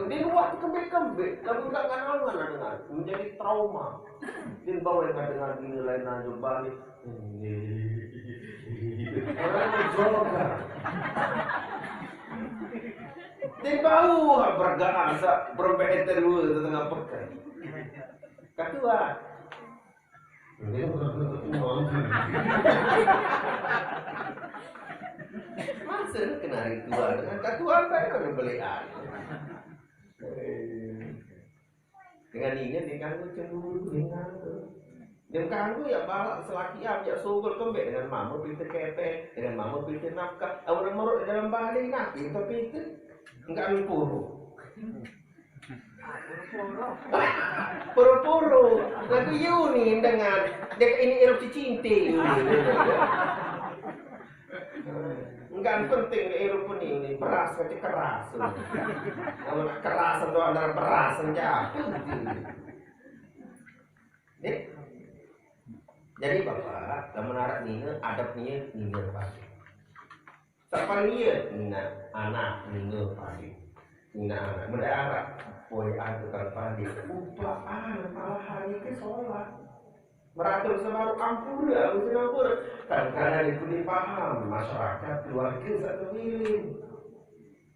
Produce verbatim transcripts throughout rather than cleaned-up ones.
Di luar tu kembik-kembik, tapi enggak kenal mana dengar. Menjadi trauma. Dia bawa yang dengar ini lain aja balik. Orang jogar. Dia bau bergaan sa berembe terus tengah pekan. Ketua. Masa lu kenal ritual dengan katuan bae udah belean. Dengan ini dia kanggo cemburu, dia kanggo. Dia kanggo ya balak selaki am ya sugul kembek dengan mama pinter kepeng, dengan mama pinter nafkah. Awal meruk di dalam balik nah, pinter-pinter. Enggak empuru. Puru-puru. Lagu Yuni dengan dek ini erupsi cinta. Enggak penting erupsi ini, ini beras aja keras. Kalau nak keras atau ada beras aja. Dek. Jadi bapak, kalau menarik nina, adab nina, nina pagi. Sapa liya nina anak nina padi. Nina anak mendarat poi adu kan padi. Upaan palahan ke sholat. Meratur sebaru ampura, ampura, ampura. Kadang-kadang itu dipaham masyarakat keluarga satu milim.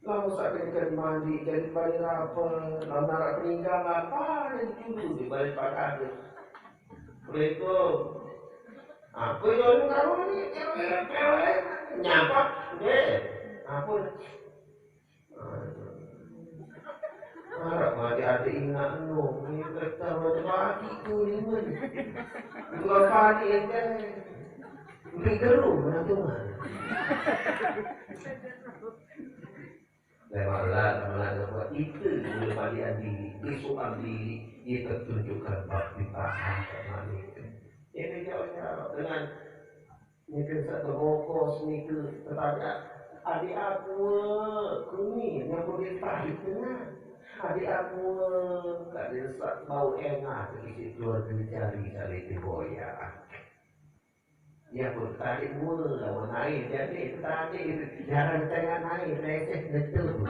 Lalu sampai ke mandi jadi balik apa? Lalu narak peninggalan apa ada di dulu di balik pakade. Assalamualaikum. Aku yang kamu ni, nyapa? Deh, apa? Harap mati ada ingat no. Ni kata mati mati tu ni pun. Bukan padi yang dah. Beri geru mana tu mah. Lewatlah mana dapat itu boleh balik diri, besok diri, kita tunjukkan bakti paham sama itu. Ini jauh-jauh dengan mungkin satu bokos itu, tetapi adik aku kuni yang boleh tarik dengan adik aku, tak ada bau enak di situ jari dari boya. Ya pun tarik mula lawan air jadi tarik jarang tengah air receh betul.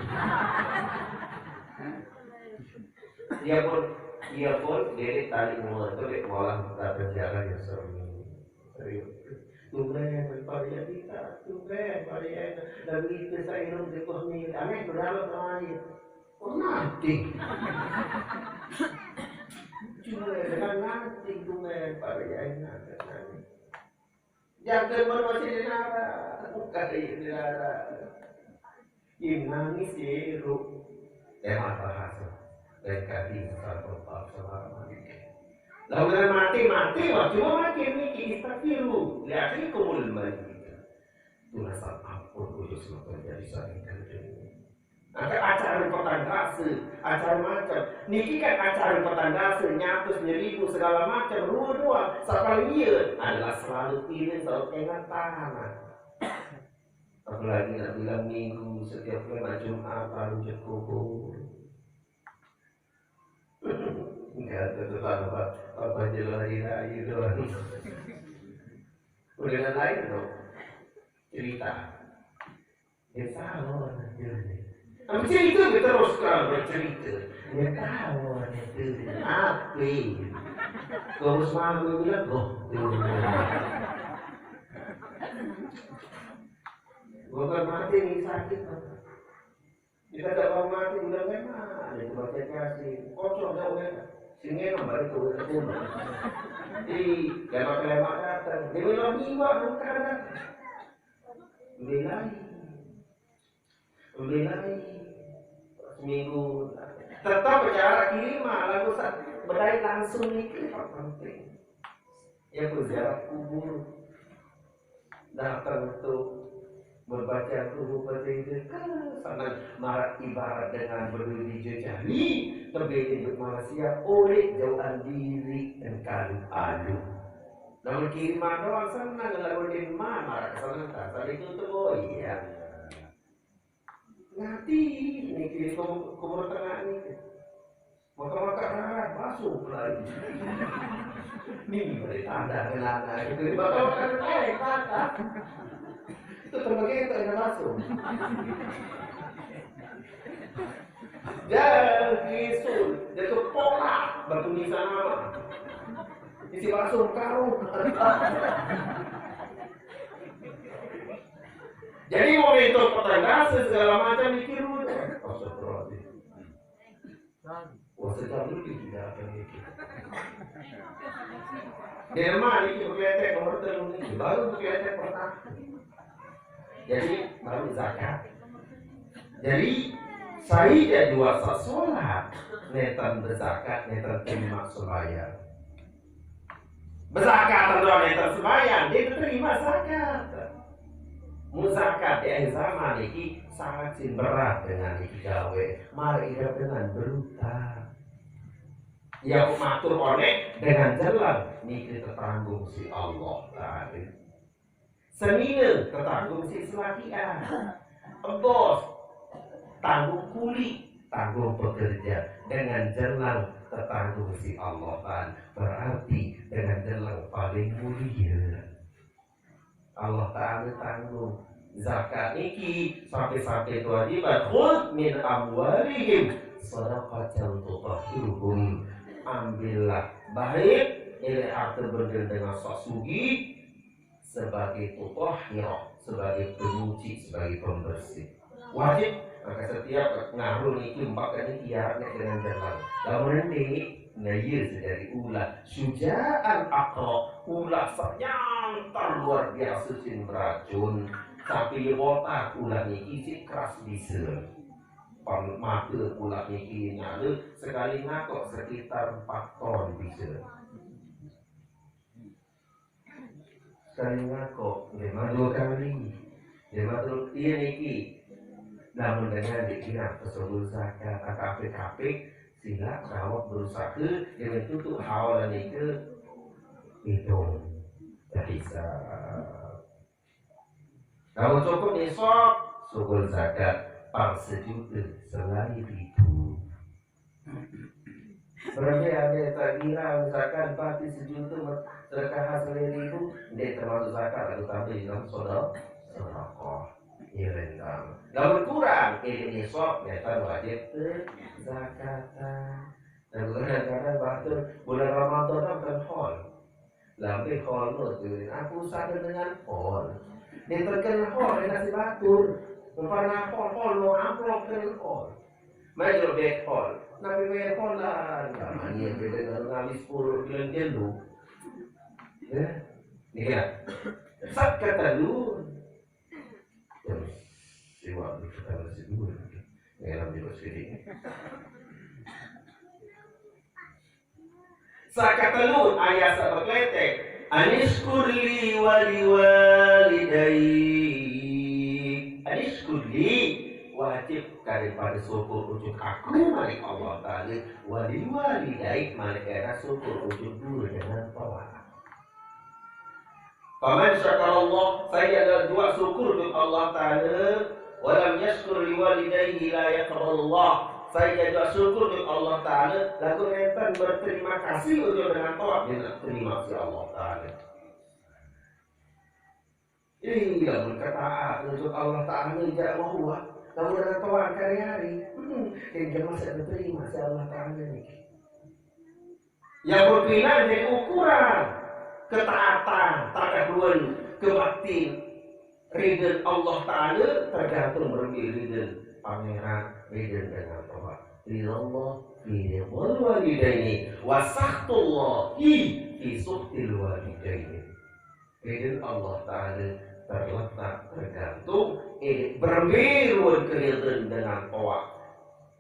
Dia pun dia pun dia tarik mula tu dia malah tak penjara yang sering. Serius. Tumben pada kita, tumben pada dan itu saya hidup di kos ni aneh berdalam air. Kok mati? Cuma dengan nanti tumben pada yang ingat. Jangan masih dinara, bukan dinara. Imnani siru. Tema bahasa. Dan kati satu selama ini. Lalu mati mati waktu makin niki istaghfiru. Lihat kumul majid. Tunasan ampun khusus terjadi saat ini. Ada acara petang rasa, acara macam. Niki kan acara petang rasa, nyatus nyeribu segala macam, dua-dua. Sapa iya adalah selalu ini selalu ingat tanah. Apalagi nak bilang minggu setiap kena Jumat lalu cukup. Enggak ada tuh apa apa jelas hari raya doang. Udah lain tuh cerita. Dia tahu nanti. Tapi cerita dia terus kalau bercerita. Dia tahu nanti. Apa? Kau harus malu bilang, oh, tuh. Bukan mati nih sakit. Kita tak mau mati udah memang. Ada tu baca kasih. Kocok dah udah. Sini nombor itu udah pun. Di lemak-lemak datang. Dia bilang jiwa bukan. Bilai. Bilai. Seminggu. Tetap berjarak kiri mah. Lalu saat bedai langsung ni ke penting. Ya berjarak kubur. Datang tu membaca kubur baca itu kan senang. Marah ibarat dengan berdiri jejali. Tapi hidup manusia oleh jauhan diri dan kalu alu. Namun kiri mah doang senang lalu di mana marah kesenangan. Tadi itu tu oh iya. Nanti ni kiri kubur tengah ni. Maka-maka rara masuk lagi. Ni boleh tanda kenana gitu. Maka-maka rara patah. Itu terbagi itu yang masuk. Jangan Dia tu pola batu nisan nama. Isi bakso karung. Jadi momentum pertengkaran segala macam mikir dulu. Astagfirullahaladzim. Wah, sejam lebih tidak akan mikir. Dia mah ini berkeletek nomor telur ini baru berkeletek pertama. Jadi baru zakat. Jadi saya dua salat netan berzakat, netan terima sembahyang. Berzakat atau netan sembahyang, dia terima zakat. Muzakat di akhir zaman ini sangat sih berat dengan iki gawe. Mari kita dengan berutang. Ya matur onek dengan jalan niki tertanggung si Allah tadi. Senine tertanggung si selakian. Bos tanggung kuli, tanggung pekerja. Dengan jalan tertanggung si Allah tadi. Berarti dengan jalan paling mulia. Allah Ta'ala tanggung. Zakat niki sampai-sampai kewajiban, khudz min amwalihim sadaqatan tutahhiruhum. Ambillah baik ini harta benda dengan sok sugi sebagai tutahhir, sebagai penyuci, sebagai pembersih. Wajib maka setiap ngaruh niki empat kali tiarnya dengan jalan. Lamun ini Nah iya sejadi ulah sujaan akro ulah sanyantar luar biasa sin beracun sampai ye botak ulah niki si keras bisa. Pang mata ulah niki nyala sekali ngakok sekitar empat ton bisa. Sekali ngakok lima dua kali. Lima dua iya niki. Namun dengan dikira pesuruh zakat atau apik-apik sila kawak berusaha dengan tutup hawa dan nike hitung terhisab. Kalau cukup nisab syukur zakat pang sejuta selain itu. Berarti ada tak kira misalkan pati sejuta sedekah hasil ribu, dia termasuk zakat lalu tambah dalam sodok sodok. Iya lentang. Lamun kurang, ini nisab nyata wajib zakatan. Dan kadang-kadang batur bulan Ramadan kan hol. Lambe hol no tu, aku sadar dengan hol. Dia terkena hol, dia nasi batur. Kepala hol, hol no amplop kena hol. Mai jero bet hol. Nabi mai hol lah. Namanya beda dengan ngawi sepuluh bulan dia lu. Ya. Ni kan. Sat kata lu. Terus siwa kita masih dua. Ngelam juga sedikit. Sakatelun ayah sabakletek. Anishkur li wali walidai. Anishkur li wajib daripada syukur ujuk aku malik Allah Ta'ala. Wali walidai malik era syukur ujuk dua dengan toa. Paman syakarallah, saya ada dua syukur untuk Allah Ta'ala. Walam yashkur liwalidayhi la yaqbalullah. Saya ada dua syukur untuk Allah Ta'ala. Lagu enten berterima kasih untuk dengan toa dia nak terima si Allah Ta'ala. Ini lamun ketaat untuk Allah Ta'ala tidak mau buat. Lamun dengan toa hari-hari, hmm, yang jelas saya terima si Allah Ta'ala ini. Yang berpindah jadi ukuran ketaatan, takahluan, kebaktin. Ridha Allah Ta'ala tergantung berbi ridha pangeran, ridha dengan Tuhan. Ridha Allah fi ridhal walidaini wa sakhtullah fi sukhtil walidaini. Ridha Allah Ta'ala terletak tergantung eh, berbi ruan keridhaan dengan Tuhan.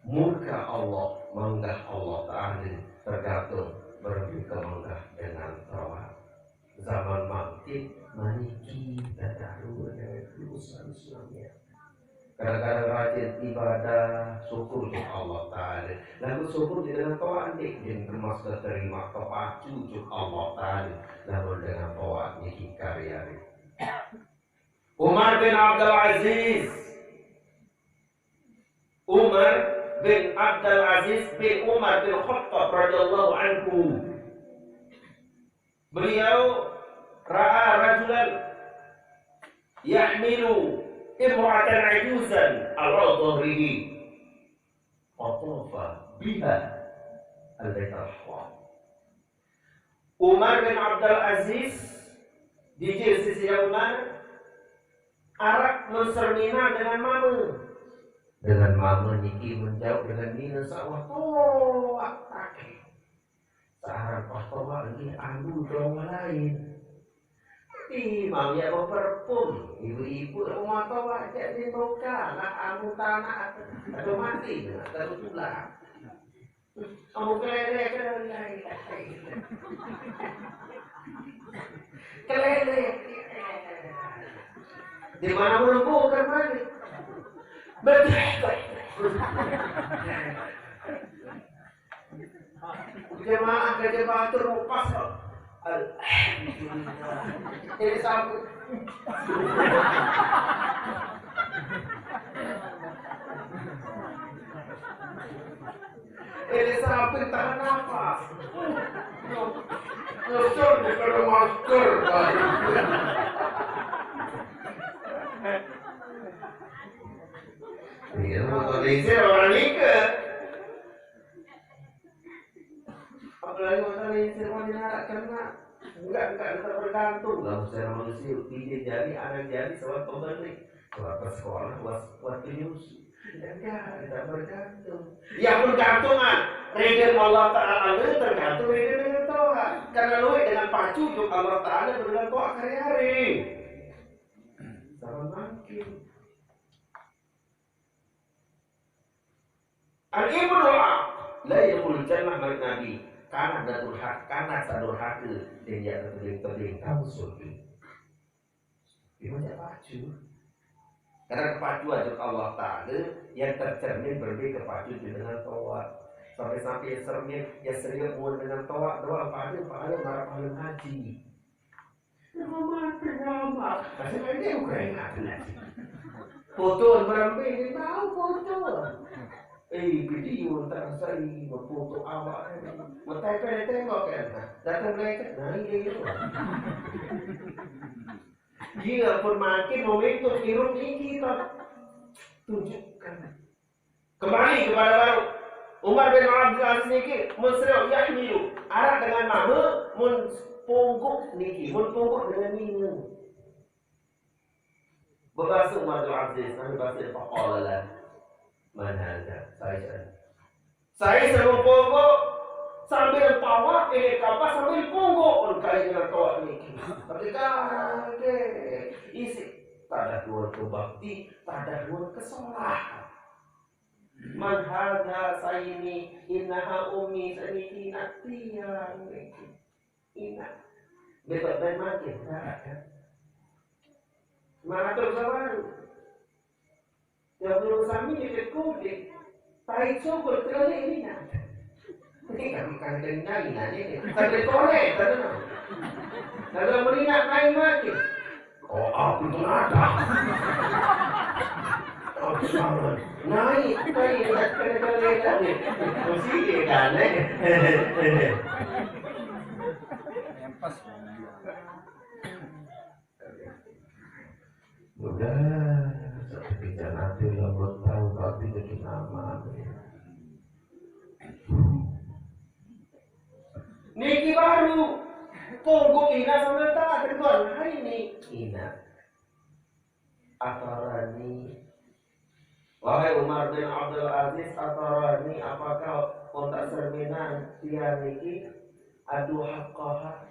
Murka Allah, menggah Allah Ta'ala tergantung berbi kemenggah dengan Tuhan. Zaman mangkin maniki tataruan dengan urusan Islamnya. Kadang-kadang rajin ibadah, syukur ke Allah Ta'ala. Lalu syukur di dalam toa ni, yang termasuk terima kepacu ke Allah Ta'ala. Lalu dengan toa ni karya ni. Umar bin Abdul Aziz. Umar bin Abdul Aziz bin Umar bin Khattab radhiyallahu anhu. Beliau ra'a rajulan yahmilu imra'atan ajuzan ala dhahrihi. Fatafa biha. Al-Baitul Haram. Umar bin Abdul Aziz, jijil sisi Umar, araq mun serminan dengan mame. Dengan mame niki mun jauq dengan nine saq wah toaq take. Searan wah toaq niki alu doang lain. Timaq ya beperpum, ibu-ibu rumah toaq jaq ni buka, nak alu tanaq atau mati, atau tulang. Kamu kelele, kelele. Kelele. Di mana menunggu kan balik. Betul. Jemaah ke jemaah tu pas. Alhamdulillah. Ini sambut. Ini sambil tahan nafas. Nyusul daripada masker. Iya, motor diesel orang nikah. Apalagi motor diesel mau dinarakkan, Mak. Enggak, enggak, enggak bergantung. Lah, secara manusia, izin jadi, anak jadi, soal pembeli. Soal sekolah, was, waktu nyusu. Enggak, enggak bergantung. Yang bergantungan, ridha Allah Ta'ala tergantung ridha dengan toaq. Karena luwih dengan pacu juk Allah Ta'ala dengan toaq hari-hari. Sama makin. Al-ibnu la yadkhulul jannah, manik Nabi. Kanak datul haq, kanak saq durhake, ndeq jaq tetebeng-tebeng tame surge. Ie jaq pacu. Karena kepacuan juk Allah Ta'ala yang tercermin berembe kepacu dengan toaq. Sampai-sampai sermin, ya sermin mun dengan toaq doang, pade, pade maraq pade ngaji. Selamat, selamat. Masih aja bukan enak lagi. Foto berembe, dia tahu foto. Eh, video tak saya foto awak ni. Metai pada tengok kan. Datang mereka, nah ini dia. Dia pun makin momentum hirup ini kita tunjukkan. Kembali kepada baruq. Umar bin Abdul Aziz niki mun serioq yahmilu, araq dengan mame, mun pungguk niki, mun pungguk dengan nine. Bebase Umar bin Abdul Aziz, nani base, faqala lah, "Man hadza?" Sai saq. Sai saq pungguk sambil tawaf, ini kapas sambil pungguk, mun kali dengan tawaf niki. Tapi kaget, isiq tadah ruan kebakti, tadah ruan kesolah. Man hadza, sai ni, innaha ummi, sai niki inaq tiang niki. Inaq. Bebaq ben mati, ndaraq kan. Mangatur sawal. Ya belum sami dikit kudik. Tai syukur terlalu ini nak. Ini kan bukan kendali nanya ni. Sambil korek, kan? Kalau merinak main mati. Oh, aku tu ada. Oh, sama. Naik, naik, naik, naik, naik, naik. Mesti dia kan, eh? Udah, seperti nanti lo tahu, tapi jadi nama. Niki baru. Konggo ina sambil tak, kedua hari ni. Ina. Atarani. Wahai Umar bin Abdul Aziz, atarani, apakah ontak serminan tiang niki adu haqqaha?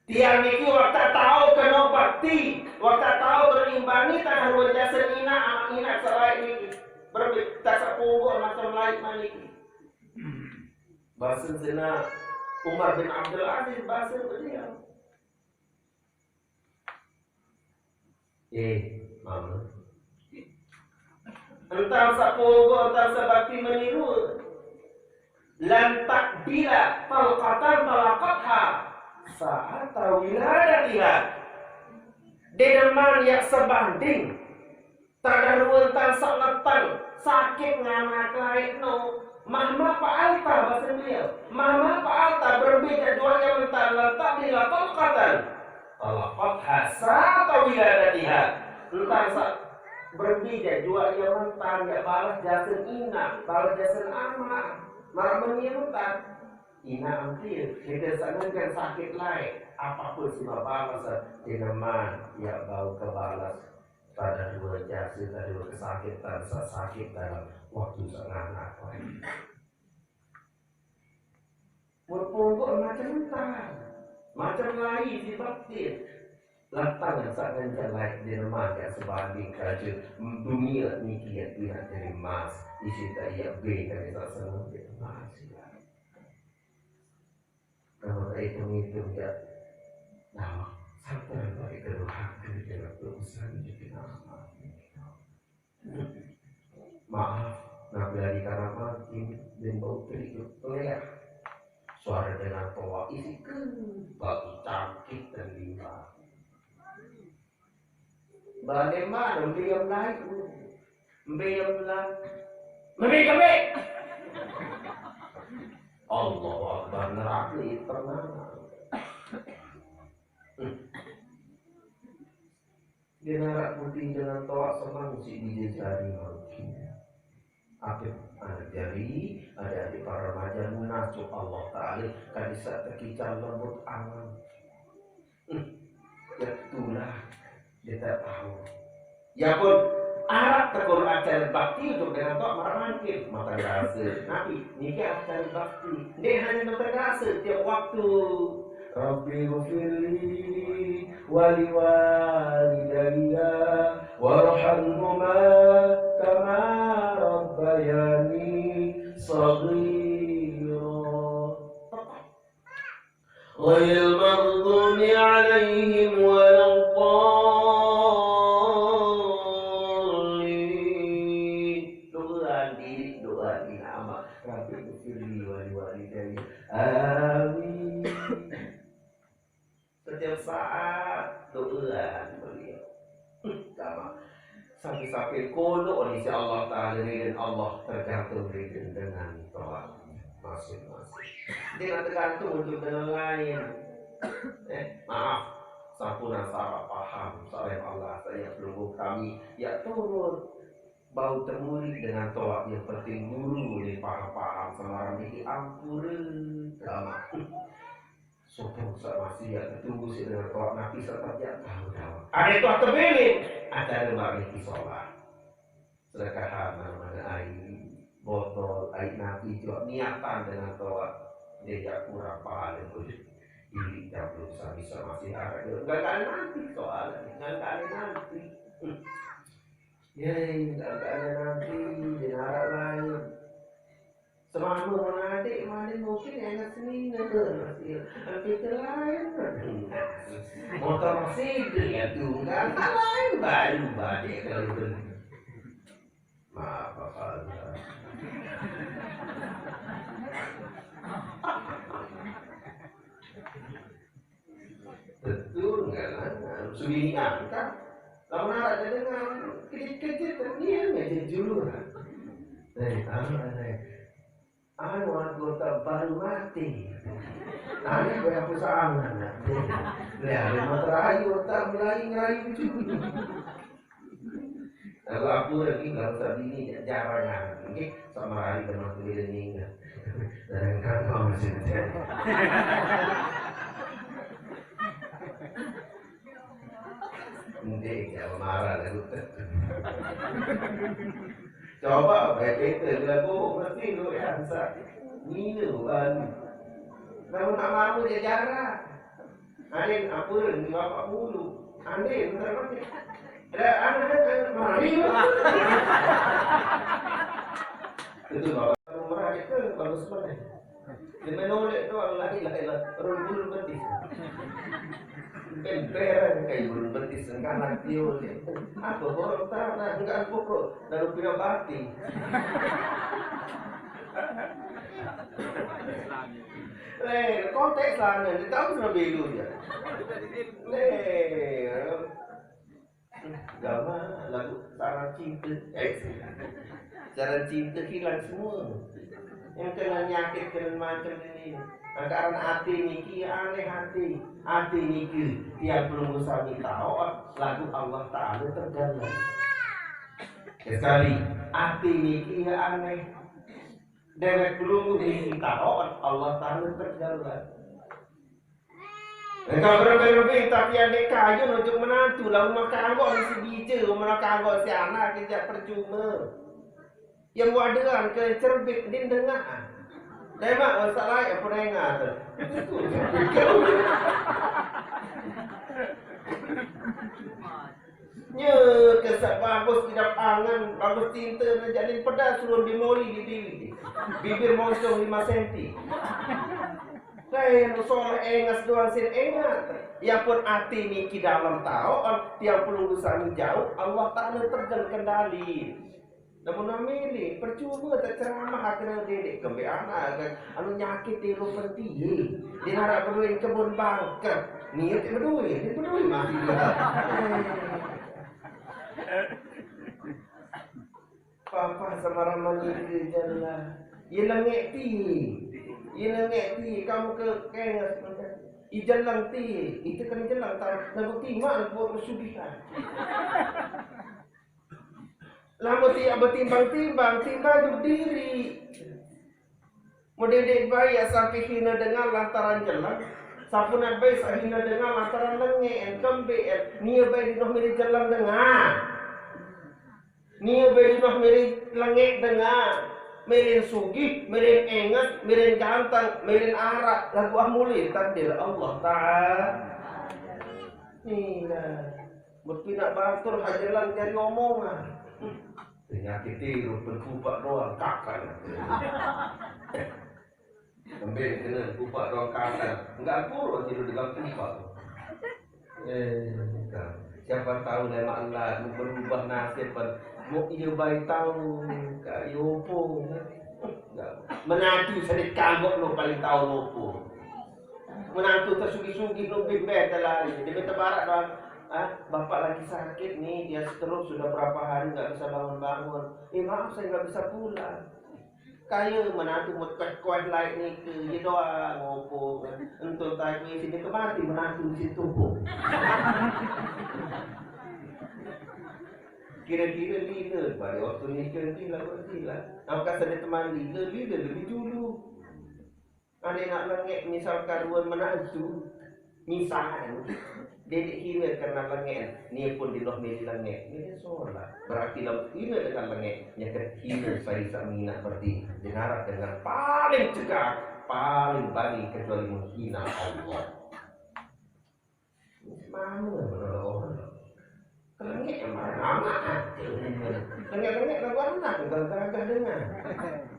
Tiang niki waktu tao kena bakti, waktu tao berimbangi tanah ruan jasen inak, anak inak selaik niki. Berbit, tak sepungguh macam lain maniki. Bahasa zina Umar bin Abdul Aziz, bahasa beliau. Eh, mama. Entan saq pungguh, entan saq bakti meniru. Lan taqbila talqatan talaqatha sa'ata wiladatiha. Deneman yaq sebanding. Tadahruan tan saq leteng, sakit nganak laeqno. Mahma fa'alta, base beliau. Mahma fa'alta, berembe jaq juaq ie mentan, lan taqbila talqatan. Talaqatha sa'ata wiladatiha. Entan saq berembe jaq juaq ie mentan, jaq bales jasen inaq, bales jasen amaq. Maraq meni utan, inaq empir, nike saq ngenjang sakit laeq, apapun simaq balas, deneman yaq bau kebalas. Tadue jase, tadue kesakitan saq sakit dalem waktu saq nganak wae. Mun ponggoq macem entan, macem lain siq batin. Lantangan saq ngenjang laeq deneman yaq sebanding kance dunie niki yaq inaq jari emas, isi taq yaq beng kance saq seneng jari emas. Kalau tak itung-itung ya, nah, sampai balik ke Tuhan, kita waktu usaha itu kita amal. Maaf, napi lagi karena makin dan bau teriuk pelea. Suara dengan toa isi ke, bau cangkit dan limbah. Bane mane mbe yem laeq, mbe yem la-, mbe kembe. Allahu Akbar, nerake itenan. Dia naraq putih dengan toaq seneng siq bije jari mangkin. Ape anak jari, adik-adik para remaja, munasoh Allah Taala kadi saq tekican lembut angen. Hmm. Ya, itulah, dia tak tahu. Ya pun, araq tekor acare bakti untuk dengan toaq maraq mangkin. Matan rase. Napi? Niki acare bakti. Ndeq hanya matan rase, tiap waktu. Rabbi ghfirli wali walidayya warhamhuma kama rabbayani shaghira. Ghairil maghdubi alaihim waladdallin. Doa diri, doa diri amaq. Rabbi ghfirli wali walidayya. Amin. Setiap saat doa beliau. Sama. Sampai-sampai koloq oleh si Allah Taala, ridhen Allah tergantung ridhen dengan toaq masing-masing. Dia nggak tergantung untuk dengan lain. Eh, maaf, sampun salah paham, salah Allah, saya pelungguh kami, ya turun. Bau temuri dengan toaq, yang penting guru ni paham-paham, semarang dikit ampure. Sama. Sopoq saq masih yaq tetunggu siq dengan toaq napi saq terjaq tao-tao. Adeq toaq tebilin, acare marniki solah. Sedekahan mane-mane aiq, botol, aiq napi juaq niatan dengan toaq. Ndeq jaq kurang pahale mujur. Diriq jaq belum sami saq masih araq. Enggak, enggak nanti soalne, enggak, enggak nanti. Hmm. Ye, enggak, enggak nanti, ndeq araq lain. Semame mun adeq maliq mungkin enak senine, Mas, ye. Tapi ke lain, motor masih dia tunggal, ke lain baru badeq kalau beli. Maaf, Bapak. Betul, enggak lah. Sugini angkat. Lamun araq dengan kejit-kejit, ternian aja julu. Eh, anu, aneh. Anu, anggota baru mati. Anu, berapa sangat, nah. Ya, lima terakhir, otak mulai ngerayu julu. Lagu aku lagi, lagu saat ini, ya, jarang, nah. Nggih, sama hari teman kuwi ninggal. Dan kan kamu sih. Nggih, jangan marah lagu. Coba, baik itu, lagu mesti lu yang sa-, ngilu, kan. Lamun tak mau dia jarang. Andin, ampun, ini bapak mulu. Andin, bentar, Bang. Ada, ada, ada, ada, mari, Bang. Itu bapak murah itu bagus banget. Dia menoleh doang, la ilaha illallah. Rul, rul betis. Kan bereng kayak burung betis, kan lagi, oke. Apa borok tanah, enggak pokok. Lalu punya bati. Leh, konteks sana, dia tahu sudah belu dia. Leh. Gama lagu Saran Cinta. Eh, Saran Cinta hilang semua. Yang kena nyakit, kena macam ini. Angkaran ati niki aneh ati. Ati niki tiap belum sami tahu lagu Allah Taala terganggu. Sekali, ati niki aneh. Dewek pelungguh ni kita, oh, Allah Ta'ala berjalan. Engkau berlebih-lebih, tapi adik kayun ojok menantu, lalu makan anggok mesti bija, makan anggok si anak, kejap percuma. Yang waderan ke cerbit, din dengar. Demak, masalah apa dengar tu? Nya, kesak bagus tidak angan, bagus cinta, nak jadi pedas, suruh dimoli di diri. Bibir moncong lima senti. Lain, soal engas doang, sin engat. Ya pun ati niki dalam tahu, tiang pelungguh sami jauh, Allah Ta'ala terjal kendali. Namun namili, percuma tak ceramah kena dedek kembe anak kan. Anu nyakit tiru pentie. Dia harap berduit kebun bangka. Niat dia berduit, dia berduit mati dia. Papa sama Rama nika jalan. Ia lengek ti. Ia lengek ti. Kamu ke kengas. I jalan ti. Itu kena jalan tak. Lagu timak nak buat kesugihan. Lama tiap bertimbang-timbang, timbang tu diri. Mendidik baik sampai hina dengan lantaran jalan. Sapunat baik hina dengan lantaran lengek, kembik, nia baik di noh milih jalan dengan. Nia baik di noh milih lengek dengan. Milih sugih, milih engas, milih ganteng, milih arak. Lagu ah mulih takdir Allah Ta'ala. Inilah. Berpindah batur hajalan cari omongan. Penyakit tiru, berkupak doang, kakak. Ambil kena kupak doang, kakak. Enggak kurus tidur dengan kupak. Eh, siapa tahu lemak Allah berubah nasib, pan. Mau ia baik tahu, kak Yopo. Enggak. Menantu sedih kambok lo paling tahu nopo. Menantu tersugi-sugi lebih beda lagi. Dia minta barak doang. Ah, bapak lagi sakit nih, dia stroke sudah berapa hari nggak bisa bangun-bangun. Eh, maaf, saya nggak bisa pulang. Kaya menantu mekeh kueh lain ni ke, dia doang ngopo kan. Entu tai kuih sini kemati menantu di situ. Kira-kira lila pada waktu nikah ni lah, buat lila. Aku kasih dia teman lila, lila lebih dulu. Ada nak lengek misal karuan menantu, misal, dedek hina karena lengek, ni pun di luar milih lengek, ni solat. Berarti lah hina dengan lengek, nya ke hina saya tak minat berarti. Dengar dengan paling cegah, paling bani kecuali menghina Allah. Mama menolak orang. Kelengek yang marah amat. Kelengek-kelengek lagu anak gagah-gagah dengar.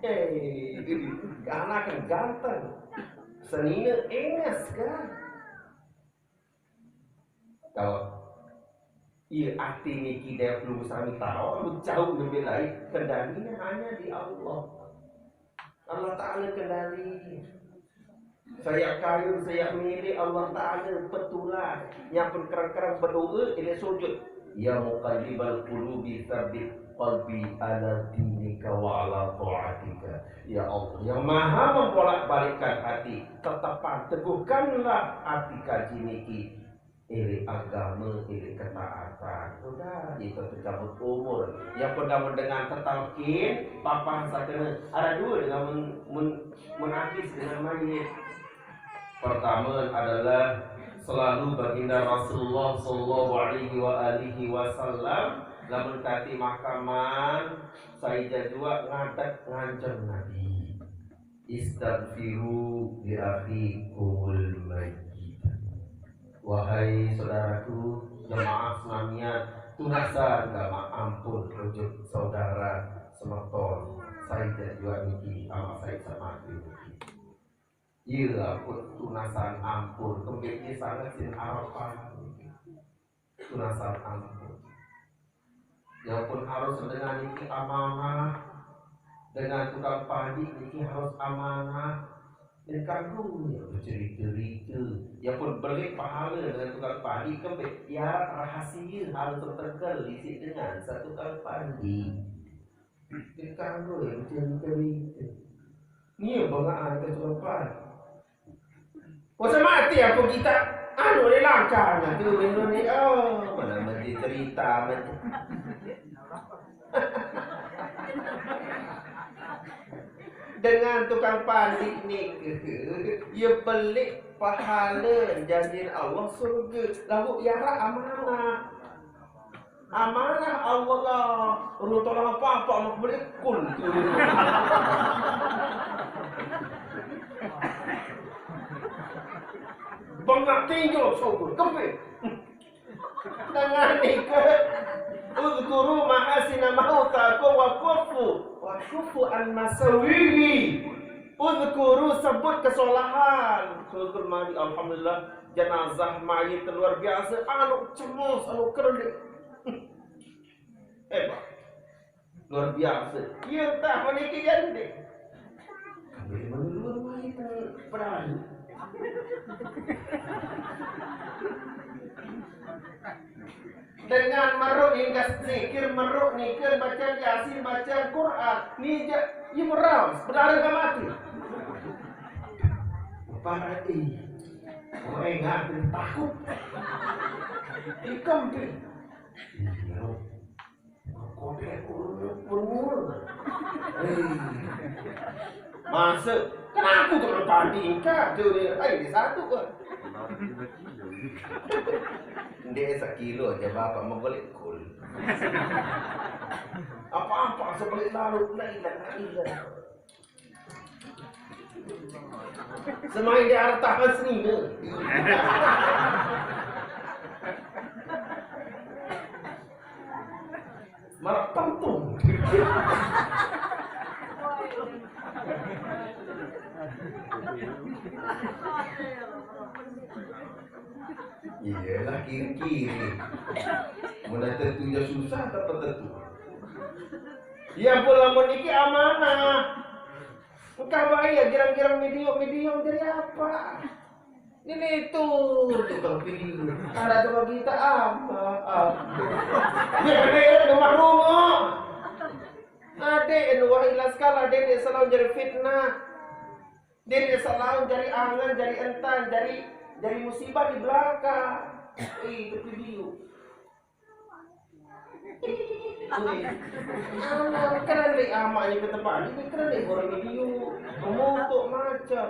Eh, anak yang ganteng. Senina engas kan? Tahu? Ia ati niki dia perlu sami tahu, jauh lebih lain. Kendalinya hanya di Allah. Allah Ta'ala kendali. Saya kayun, saya milik Allah Ta'ala, betulan. Yang pun kerang-kerang berdoa, ini sujud. Ya muqallibal qulubi tsabbit qalbi ala dinika wa ala ta'atika. Ya Allah, yang maha membolak-balikkan hati, tetapan teguhkanlah hati kaji niki. Iring agama, iring ketaatan. Udah, itu tercabut umur. Yang pertama dengan tetalkin, papa sakena. Ada dua dengan men, men, menangis dengan mayit. Pertama adalah selalu baginda Rasulullah sallallahu alaihi wa alihi wasallam lamun kati makaman, saya juga ngadek nganjeng Nabi. Istaghfiru li akhikumul mayyit. Wahai saudaraku, jemaah senamian, tunasan agama ampun rujuk saudara semeton. Saya juga niki, amat saya sama niki. Iya, aku tunasan ampun, kembali sangat sin harapan. Tunasan ampun. Yang pun harus dengan niki amanah, dengan tukang padi niki harus amanah. Dan kagum ya bercerita-cerita. Yang pun beli pahala dengan tukang padi kembali. Ya rahasia harus tertegal isi dengan satu tukang padi. Dia kagum ya bercerita-cerita. Ni yang bangaan ke tukang padi. Kuasa mati apa kita anu ni langkah nanti ni. Oh, mana mesti cerita mesti. Dengan tukang pandik nike, ye beli pahala janjin Allah surga, lalu ye arak amanah. Amanah Allah lah, urang tolong apa-apa mak beli kul. Bangak tinjau surga, kempit. Dengan nike, uzkuru mahasina mautakum wa kufu, wa kufu an masawihi. Uzkuru, sebut kesolahan. Suratul Ma'arij, alhamdulillah, jenazah mayit luar biasa, anu cemas, anu kerelik. Hebat. Luar biasa. Ye entah mana ke jande. Kami menurun mayit perahu. Dengan meruk hingga zikir, meruk nike, baca Yasin, baca Quran. Ni ja, ye merau, sebenarnya mati. Para, eh, orang ingat, takut. Ikam, eh. Kote kurung. Eh. Masa? Kan aku tu tadi ingkar tu dia. Eh, dia satu ke? Dia sakilo aja bapak mau balik kul. Apa-apa sebalik larut, la ilaha illallah. Semain di harta hasni tu. Malah pantung. Iyalah, kiri-kiri. Mun tentu ya susah, tak tentu. Ya, pula mun iki amanah. Engkah bae ya, girang-girang medium-medium jadi apa? Ini itu tukang video. Ada tukang kita apa? Apa? Ya, ada rumah-rumah. Ada yang wah ilas kala, ada yang selalu jadi fitnah. Dia dia selalu jadi angan, jadi entan, jadi jadi musibah di belakang. Eh, itu video. Anak keren deh, amaknya ke tempat ini keren deh, orang video, memutuk macam.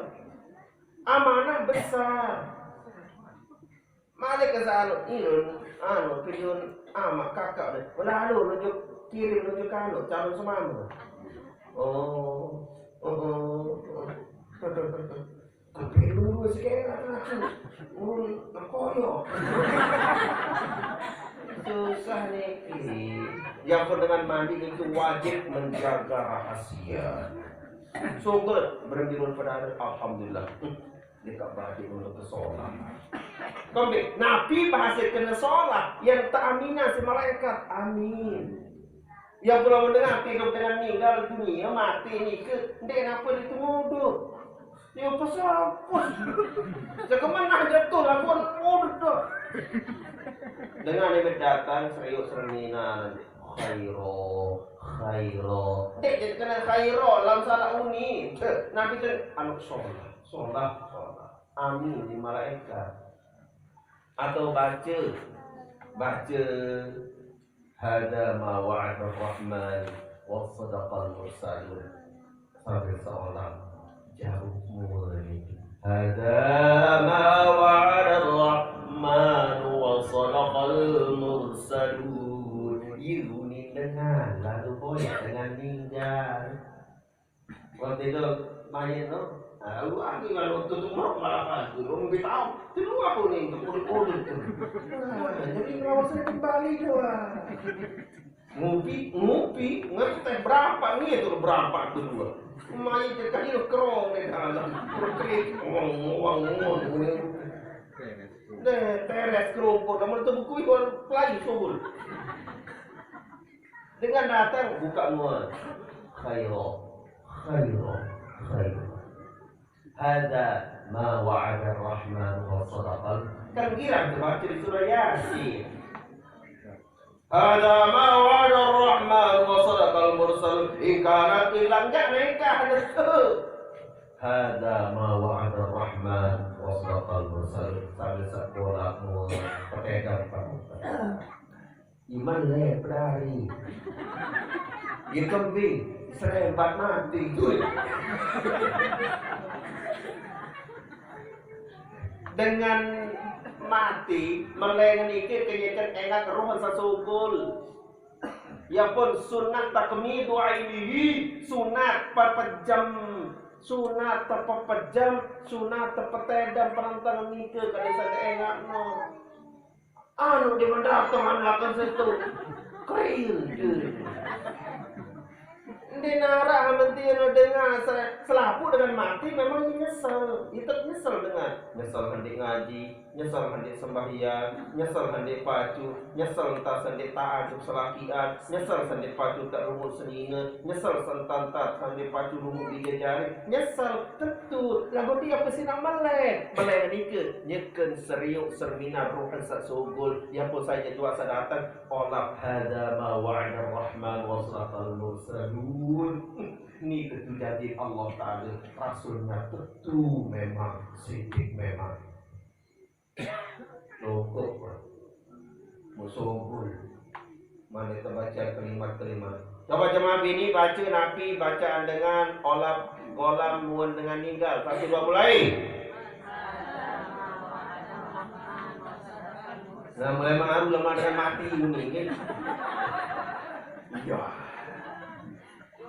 Amanah besar. Malik ke sana, ilun, anu, pilihan amak kakak deh. Lalu nunjuk kirim nunjuk anu, calon semama. Oh, oh, oh. Tapi lu sikit aku. Mun koyo. Susah nih. Yang pun dengan mandi itu wajib menjaga rahasia. Syukur berembilun pada hari, alhamdulillah. Dia tak balik untuk ke sholat. Kembali, Nabi bahasa kena sholat yang tak aminah si malaikat. Amin. Yang pula mendengar hidup dengan meninggal dunia, mati ni ke, dia kenapa dia tu muduh? Dia pasal apa? Sekeman nak jatuh lah pun muduh dah. Dengan dia datang serius renina nanti. Khairo, khairo. Dek, dia kena khairo dalam salah uni. Nabi tu anu sholat, sholat, sholat. Amin di malaikat. Atau baca, baca Hada ma wa'ada rahman wa sadaqal mursalun. Sambil seolah jauh mulai. Hada ma wa'ada rahman wa sadaqal mursalun. Ibu ni dengar lalu boy dengan ninggal. Waktu itu main tu, ah, aku lagi kalau tutup murah malah aku belum lebih tahu. Itu aku ni untuk urut-urut tu. Nah, jadi pengawasan kembali tu ah. Ngopi, ngopi, ngeteh berapa ni tu berapa tu dua. Main dekat dia kerong di dalam. Perkrit, ngong, ngong, ngong, ngong. Deh, teres kerumput. Kamu tu buku itu pelai subul. Dengan datang buka muat. Khaira, khaira, khaira. Hada ma wa'ada rahman wa sadaqal. Kan girang tu baca di surah Yasin. Hada ma wa'ada rahman wa sadaqal mursalun. Ingkarat ilang jak naikah ada tu. Hada ma wa'ada rahman wa sadaqal mursalun. Sambil sekolah muat. Petegang kamu. Iman le pedari. Ye kembing. Serembat mati tu. Dengan mati, meleng niki kenyeken engat roh sesugul. Ya pun sunat takmidu ainihi, sunat pepejem, sunat tepepejam, sunat tepetedam penentang nike kada sada engat no. Anu dia mendatang anak ke situ. Kering dia. Dia narak amun dia dengar se-, selapu dengan mati memang dia nyesal. Dia nyesal dengan nyesal hendak ngaji, nyesal hendak sembahyang, nyesal hendak pacu, nyesal entah hendak taat selakian, nyesal hendak pacu tak rumur senina, nyesal entah hendak pacu rumur dia jari, nyesal. Betul. Lagu dia apa sih nak melek? Melek nika nyeken seriuk sermina roh sesugul. Ya pun saja dua sadatang. Olap hada ma wa'ada rahman wa sadaqal mursalun. Ni ketu janji Allah Ta'ala. Rasulnya betul memang, sidik memang. Cukup. Musubul. Mana terbaca kalimat-kalimat. Coba jemaah bini baca napi bacaan dengan olap golam muan dengan ninggal. Satu dua mulai. Nah, mulai ma'aru lemah dengan mati ini. Iya.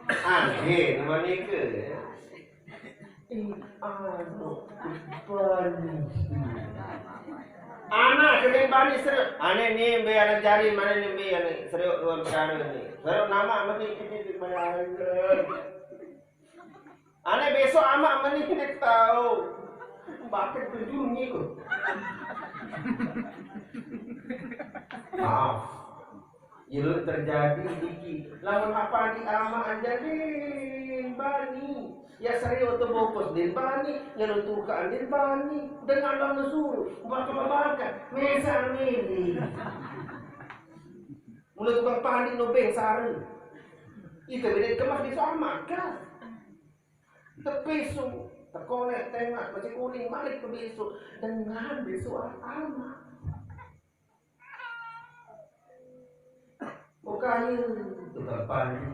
Aneh nama nika. Ih, anu, bani. Anak kena bani seriuk. Ane ni be anak jari mana ni be anak seriuk dua perkara ni. Seriuk nama meni ini di mana. Ane besok amak meni kita tahu. Bakal tujuh ni ko. Maaf. Ilu terjadi diki. Lamun apa di amak anjadin bani. Ya sari oto bokos din bani, ya lo tukaan din bani. Dengan lo suruh, bakal bakal. Mesa mili. Mula tukang pandi no ben sari. Itu beda kemas di sama kan. Tepisu, tekolek, tengah, masih kuning, balik ke bisu. Dengan bisu amak. Bukannya tukang pandi.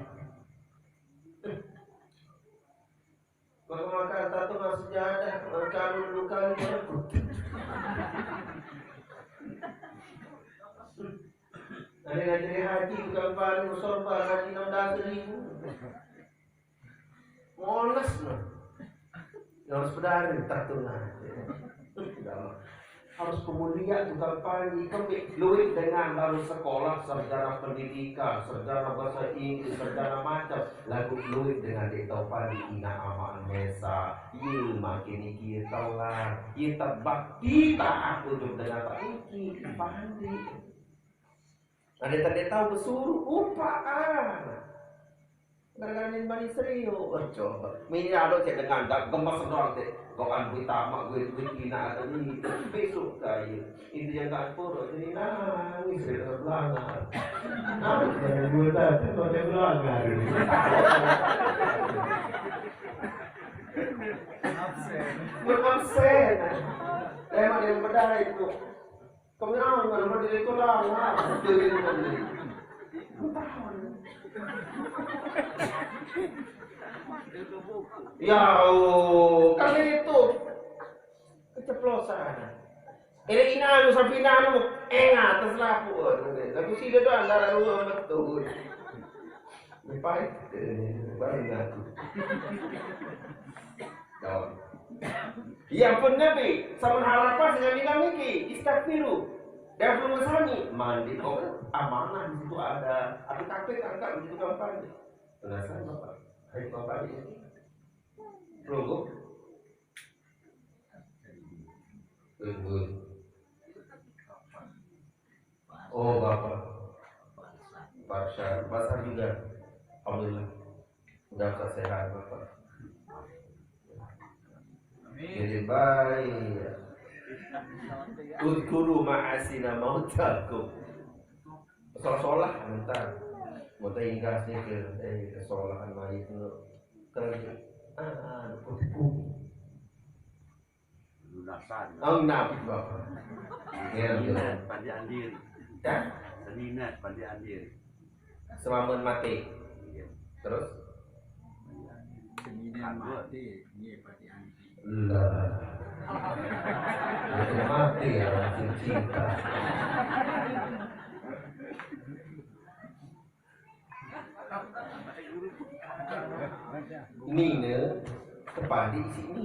Maka makan satu masih jadah, kalau dulu kali berikut. Ada ngajarin haji tukang pandi, sorban haji enam belas ribu. Moles no. Ya harus berani tak tuh nah. Harus pemulia tukang pandi kemik luit dengan baru sekolah sarjana pendidikan, sarjana bahasa Inggris, sarjana macam lagu luit dengan dia tahu pandi ina aman mesa. Ye makin iki telan, ye tebak kita aku juga dengan tak iki pandi. Ada tak dia tahu bersuruh upah ah. Berani bani serius. Oh, coba. Mini ada cek dengan tak gemes doang cek. Kau kan berita mak gue gue tina ada ni. Besok kaya. Itu yang tak pur jadi nangis dia kena belangar. Nangis dari gue tadi kau dia belangar. Absen. Gue absen. Emang yang benar itu. Kami aman, mau diri itu lah, lah. Diri itu. Ya, oh, kami itu keceplosan. Ini ina anu sampai ina anu engat terus lapu. Tapi sih itu antara lu betul. Ini pahit. Baru ngaku. Daun. Ya pun Nabi, sama harapan dengan bilang niki, istaghfiru. Dan belum sami, mandi kok amanah di situ ada. Tapi kafe angkat di situ kampanye. Penasaran Bapak? Hai Bapak ini. Tunggu. Tunggu. Oh, Bapak. Pasar, pasar juga. Alhamdulillah. Udah sehat, Bapak. Jadi baik. Udkuru ma'asina mautakum. Solah-solah, minta. Minta ingkas ni ke, eh, kesolahan mayit tu. Kerja. Ah, ah, lunasan. Oh, nabi Bapak. Ya, ya. Senina pandi andir. Dah? Senina pandi andir. Selamat mati. Iya. Terus? Semina mati, ni pati anti. Lah. Itu mati ya, orang cinta. Nina, tepadi sini.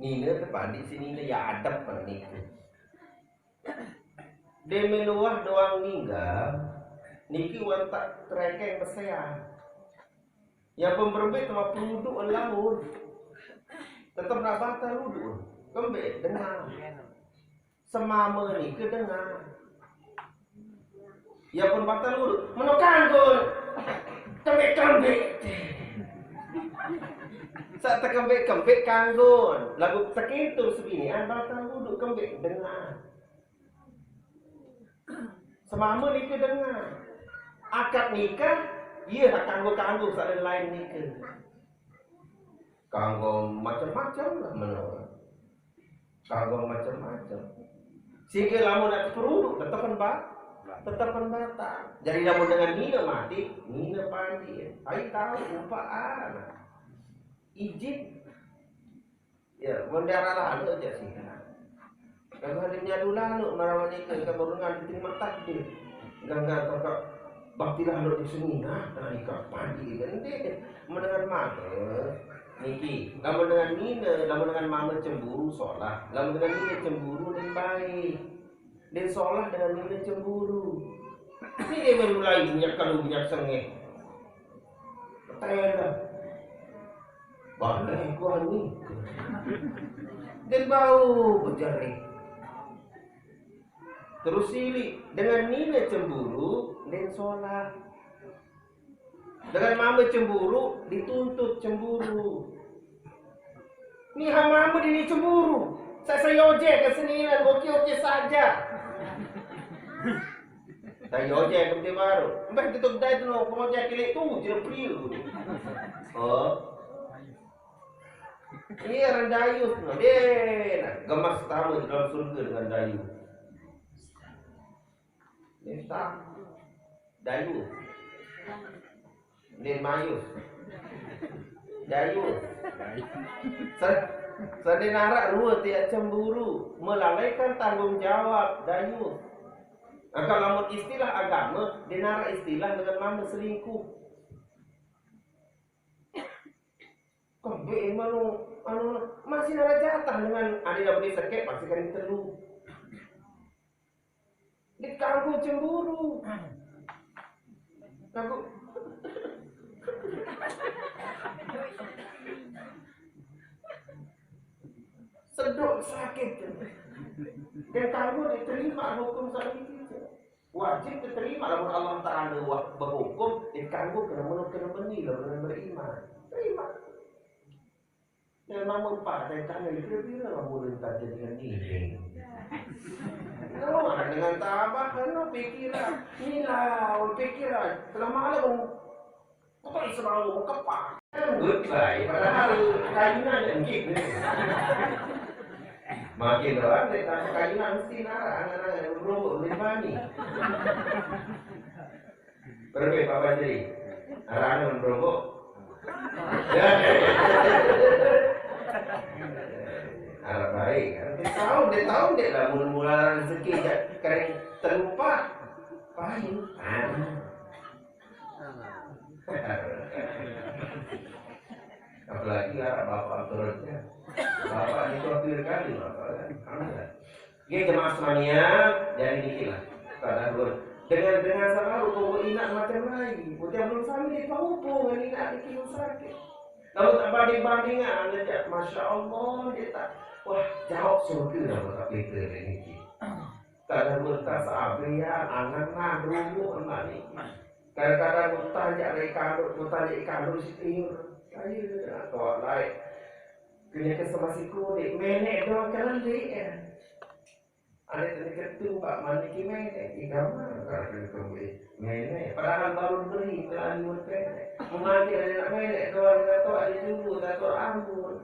Nina tepadi sini, Nina ya adep pada niku. Demi luah doang ninggal, niki wantak terekeng besean. Yang pemberbit sama peluduk laut. Tetap nak batal uduk. Kembik dengar. Semama ni ke dengar. Ya pun batal uduk. Menukang gun. Kembik-kembik. Saat terkembik-kembik kanggun. Lagu terkintu sebini. Ah, batal uduk kembik dengar. Semama nika dengar. Akad nikah, iya kanggo-kanggo sale lain nika. Kanggo macam-macam lah menurut. Kanggo macam-macam. Sehingga lamun nak teruduk, tetap ba, tetap batal. Jadi lamun dengan nina mati, nina pandi. Ayo tahu umpaan. Izin. Ya, mun darah lalu aja sih. Kalau ada nyadu lalu marawan itu, kita baru dengan diterima takdir. Enggak, enggak, enggak, enggak. Bakti lalu di sini, nah, tadi kapan di ini? Mendengar mana? Niki, lamun dengan mina, lamun dengan mama cemburu, sholat. Lamun dengan mina cemburu, dan baik. Dan sholat dengan mina cemburu. Ini dia mulai minyak kalau minyak sengeh. Tenda. Balik gua ni. Dan bau berjari. Terus silih dengan mina cemburu, dan sholat. Dengan mama cemburu, dituntut cemburu. Ni ha mama dini cemburu. Saya saya ojek ke sini lah, oke oke saja. Saya ojek ke baru. Mbah tutup dai tu no, pengojek kilik tu je pria tu. Oh. Iya rendayus no. Dia nak gemas tamu dalam surga dengan dayu. Minta dayu. Din mayus. Dayu. Sen, sendin arak rua tiak cemburu, melalaikan tanggung jawab, dayu. Nah, kalau lamun istilah agama, dinarak istilah dengan mana selingkuh. Kembik manu, anu, masih nara jatah dengan adi dah beri sekek, pasti kan telu. Dikanggu cemburu. Aku sedok sakit. Dan kamu diterima hukum sakit itu. Wajib diterima lamun Allah Ta'ala wa-, berhukum, dikanggu kena menurut kena beni lamun beriman. Terima. Dan mama empat dan kami kira-kira lah mula tak jadi dengan ni. Lawan dengan tabah, kena pikiran. Ni lah, pikiran. Tengah malam, apa yang selalu kepak. Goodbye, padahal kayunan yang gig ni. Makin orang, dia tak kayunan mesti nak anak-anak yang beromok boleh bani. Berbeza apa jadi? Arah anu beromok. Arah baik. Dia tahu, dia tahu dia lah mula-mula rezeki je. Kering terlupa. Payu. Ah. Apalagi arah bapak turunnya. Bapak itu hampir kali bapak kan. Amin. Oke, jemaah semuanya, jadi dikit lah. Pada dua. Dengan, dengan sama rupa inak macam lain. Udah belum sami dia tahu pun dengan inak di kilo sakit. Kalau tak banding-bandingan, dia cak, Masya Allah, dia tak. Wah, jawab surga lah buat tak kita ni. Kadang mentah seabrian, angan nah, berumur, anak ni. Kadang-kadang mentah jak dari kandung, mentah jak dari kandung, si tiur. Saya, kau lain. Kena kesemasi kulit, menek doang kelelik, ya. Ada tadi ketu, Pak, mana ki menek, di kamar, kalau kena kembali. Menek, padahal baru beri, telah dua pendek. Memanggil anak menek, doang dengan tu, ada dulu, tak tu ampun.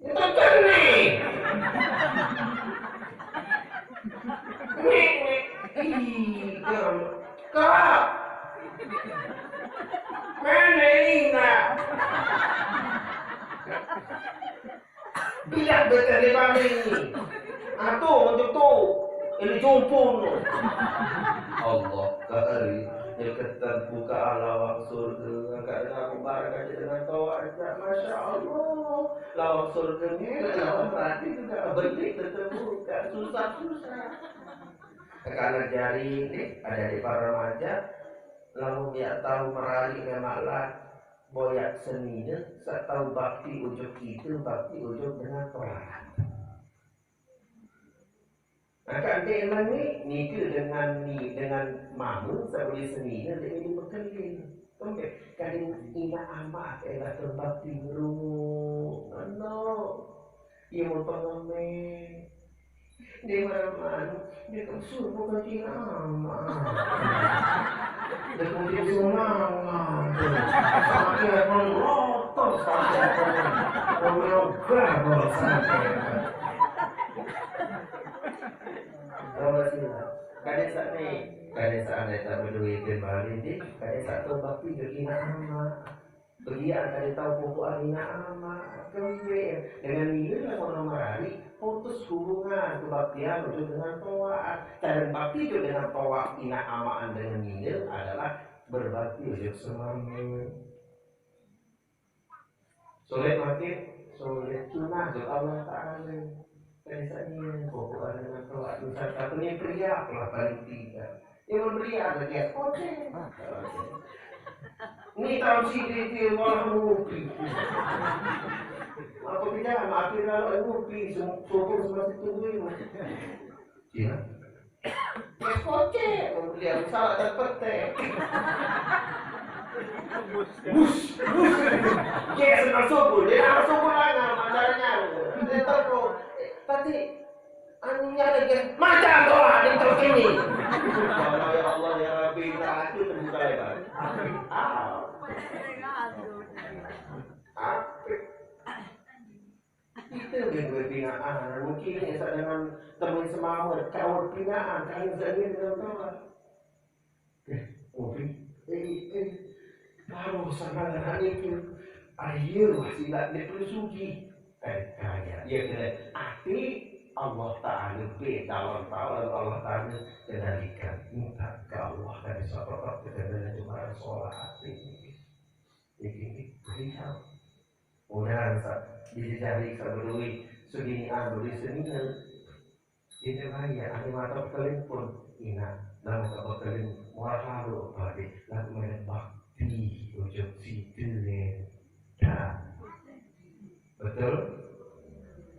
Itu kena. Menek, ih, kamu. Kak. Mana ini nak? Biar betul dia paling ni. Ah, tu, untuk tu. Ini jumpun tu. Allah, kari. Dia ketan buka lawang surga. Angkat dengan aku barang aja dengan kau aja. Masya Allah. Lawang surga ni, lawang berarti juga beli tetap buka. Susah-susah. Karena jari ni, ada di para remaja, lamun yak tau merari ngemak lah, boyak senine, saq tau bakti ujok ite, bakti ujok dengan Tuhan. Nah, kan ente emang ni, nike dengan ni, dengan mame, saq uli senine, dengan ini mekelin. Kembe, kadin ina amaq, elah terbakti ngerungu. Eno. Iya, mau pengemen. Dia marah-marah, dia kan suruh bukan kira amat. Dia kan dia suruh mangan. Sama dia kan rotor sampai. Mau melogah mau sampai. Kalau sila. Kadang saat ni, kadang saat ni tak berduit kembali ni, kadang saat tu bakti jadi amat. Begiaq kade tau pokoqan inaq amaq, kembe. Dengan nine lamun merariq, putus hubungan kebaktian ojok dengan toaq. Cara bakti ojok dengan toaq, inaq amaqan dengan nine adalah berbakti ojok semame. Sulit makin, sulit tunah ojok Allah Taala. Kaisanye, pokoqan dengan toaq, misal katene periak lah paling tidak. Yang memberi ada dia kocek. Ni tahu si dia, dia malah ngopi. Apa kita makin kalau ngopi, sem-, sopor semasih tunggu ini. Ya. Dia kocek, dia salah dan petek. Bus, bus. Dia senang sopor, dia senang sopor lah, nggak, mandarnya. Dia tahu, tadi Anunya ada, guys. Macam tu lah, dia terus ini. Ya Allah, ya Rabbi, tak ada terbuka lebar. Ah. Apa? Kita lebih berbinaan. Mungkin ini dengan teman semama, kawan binaan, kawan saya dengan kawan. Eh, ngopi. Eh, eh. Baru sama dengan itu. Ayo, sila dia perlu sugi. Eh, kaya. Ya, kena. Ati Allah Ta'ala be dalam tahu Allah Ta'ala kendalikan. Minta ke Allah dari sapa kita dengan cuma sholat hati. Ini, ini, ini. Mudahan sa, dijejari sa berui, sugini anu di seninan. Ini bahaya, anu mata pekelin pun ina, nama tak pekelin, mual halu padi, lagu mana bakti, ujung situ, ya. Dah. Betul?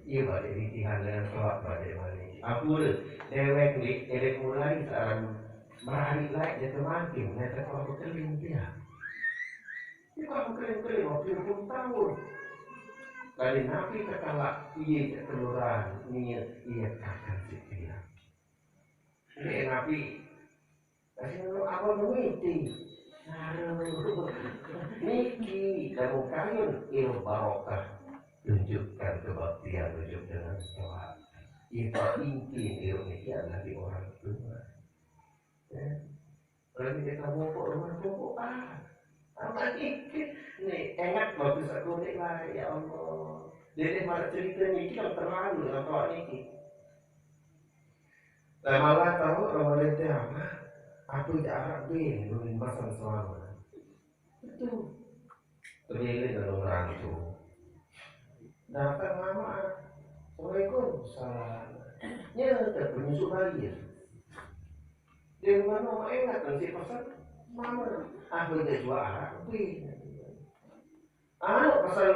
Iya, balik rintihan dengan kelak balik balik. Apa dia? Dewek ni, dewek mulai sekarang merari laik dia kemakin, dia tak tahu bekelin dia. Dia tak bekelin-kelin waktu pun tahun. Kali Nabi terkalak, iya tak keluaran, niat iya takkan setia. Ini Nabi, kasih apa mengiti? Niki, kamu kayun, il barokah. Tunjukkan kebaktian, tunjuk dengan Tuhan. Kita inti ilmu ini adalah di orang tua. Ya. Orang kita buku, rumah buku, ah. Apa ini? Nih, enak bagus aku nih lah, ya Allah. Jadi malah cerita ini kan terlalu dengan Tuhan ini. Lah malah tahu orang lain teh apa? Apa cara bin, bin pasang selama. Betul. Terlilin ada orang tu. Datang lama. Assalamualaikum. Salam. Ya, tak penyusup bayi. Dia mana orang ingat nanti pasal mama. Ah, benda jual arak bin. Anu pasal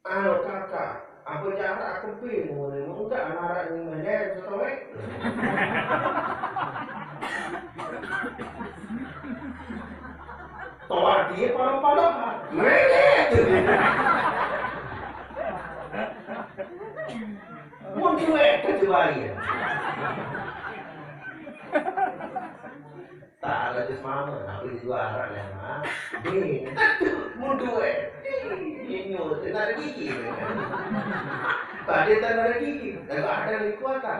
Anu, kakak, apa jarak aku pin, mun enggak anak ni mana tu tahu eh? Tahu dia pala-pala. Mana tu? Mun cuek ke tu bayi. Tak ada tu semama, apa dia jual arak dia, ha? Bin, mundur eh. Ini, tak ada gigi. Tak ada, tak ada gigi. Dah ada lagi kuatan.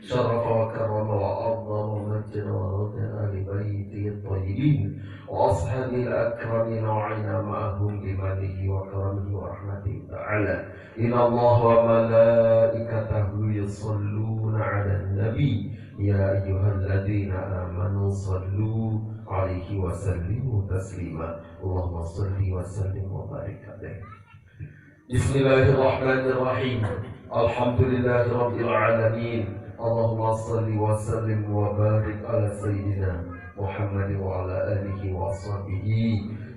شرف وكرم وعظم ومجد ورضي عن آل بيته الطيبين وأصحابه الأكرمين وعنا معهم بمنه وكرمه ورحمته تعالى. إن الله وملائكته يصلون على النبي، يا أيها الذين آمنوا صلوا عليه وسلموا تسليما. اللهم صل وسلم وبارك عليه. بسم الله الرحمن الرحيم. الحمد لله رب العالمين. اللهم صل وسلم وبارك على سيدنا محمد وعلى آله وصحبه،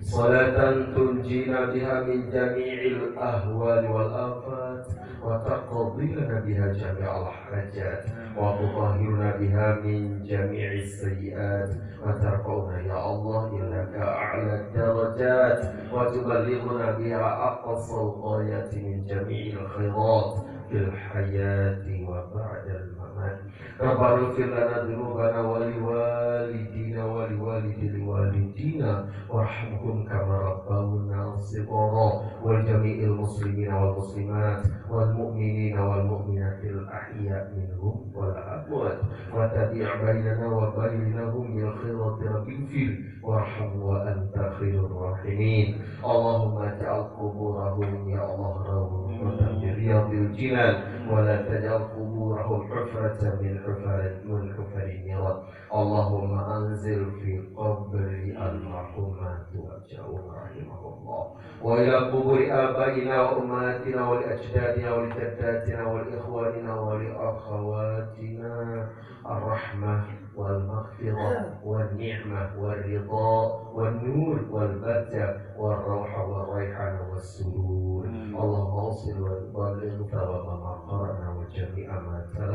صلاة تنجينا بها من جميع الأهوال والآفات، وتقضي لنا بها جميع الحاجات، وتطهرنا بها من جميع السيئات، وترفعنا يا الله إليك أعلى الدرجات، وتبلغنا بها أقصى الغايات من جميع الخيرات في الحياة وبعد الممات. ربنا اغفر لنا ذنوبنا ولوالدينا ولوالد والدينا وارحمهم كما ربونا صغارا، ولجميع المسلمين والمسلمات والمؤمنين والمؤمنات الأحياء منهم والأموات، وتابع بيننا وبينهم بالخيرات رب اغفر وارحم وأنت خير الراحمين. اللهم اجعل قبورهم يا الله روضة من رياض الجنان، ولا تجعل قبورهم حفرة من حفر من حفر النيران. اللهم أنزل في قبر المرحوم ما توجعون رحمه الله، وإلى قبور آبائنا وأمهاتنا ولأجدادنا ولجداتنا ولإخواننا ولأخواتنا الرحمة والمغفرة والنعمة والرضا والنور والبهجة والروحة والريحانة والسرور. اللهم أوصل وبلغ ثواب ما قرأنا وجميع ما تلونا.